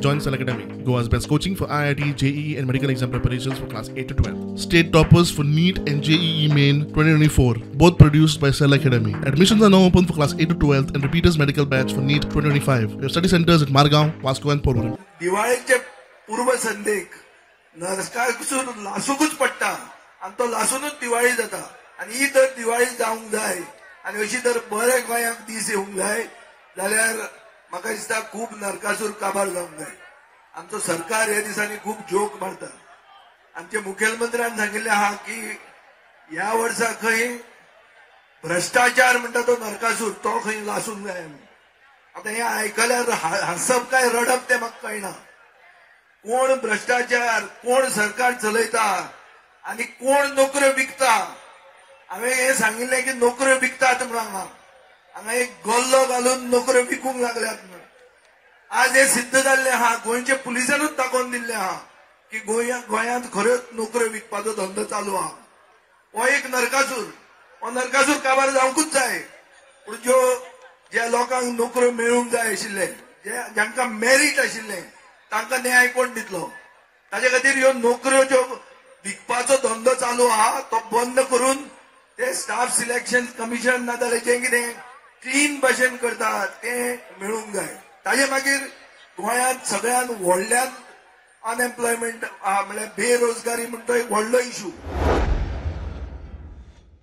Join Cell Academy, Goa's best coaching for IIT, JEE and medical exam preparations for class 8 to 12. State toppers for NEET and JEE Main 2024, both produced by Cell Academy. Admissions are now open for class 8 to 12 and repeaters medical batch for NEET 2025. We have study centers at Margao, Vasco and Porvorim. दिवाळीचे पूर्वसंध्येक नरकासूर लासूकूच पडटा आनी तो लासूनच दिवाळी जाता आनी ही तर दिवाळी जावंक जाय आनी अशी तर बरे गोंयांक दीस येवंक जाय जाल्यार म्हाका दिसता खूब नरकासूर काबार जावंक जाय. आमचो सरकार ह्या दिसांनी खूब जोक मारता. आमचे मुखेलमंत्र्यान सांगिल्लें आहा की ह्या वर्सा खंय भ्रश्टाचार म्हणटा तो नरकासूर तो खंय लासूंक जाय. आतां हें आयकल्यार हांसप काय रडप तें म्हाका कळना. कोण भ्रश्टाचार, कोण सरकार चलयता आनी कोण नोकऱ्यो विकता. हांवें हें सांगिल्लें की नोकऱ्यो विकतात म्हणून हांगा हांगा एक गल्लो घालून नोकऱ्यो विकूंक लागल्यात म्हणून. आज हें सिद्ध जाल्लें आहा, गोंयच्या पुलिसानूच दाखोवन दिल्लें आहा की गोंयांत खऱ्योच नोकऱ्यो विकपाचो धंदो चालू आहा. हो एक नरकासूर, हो नरकासूर काबार जावंकूच जाय. पूण ज्यो ज्या लोकांक नोकऱ्यो मेळूंक जाय आशिल्ले, जे जांकां मेरीट आशिल्लें तांकां न्याय कोण दितलो? ताजे खातीर ह्यो नोकऱ्यो ज्यो विकपाचो धंदो चालू आहा तो बंद करून ते स्टाफ सिलेक्शन कमिशन ना जाल्यार जें कितें क्लीन भाशेन करता तें मेळूंक जाय. ताजे मागीर गोंयांत सगळ्यांत व्हडल्यान अनएम्प्लॉयमेंट आहा, म्हणल्यार बेरोजगारी म्हणटा एक व्हडलो इशू.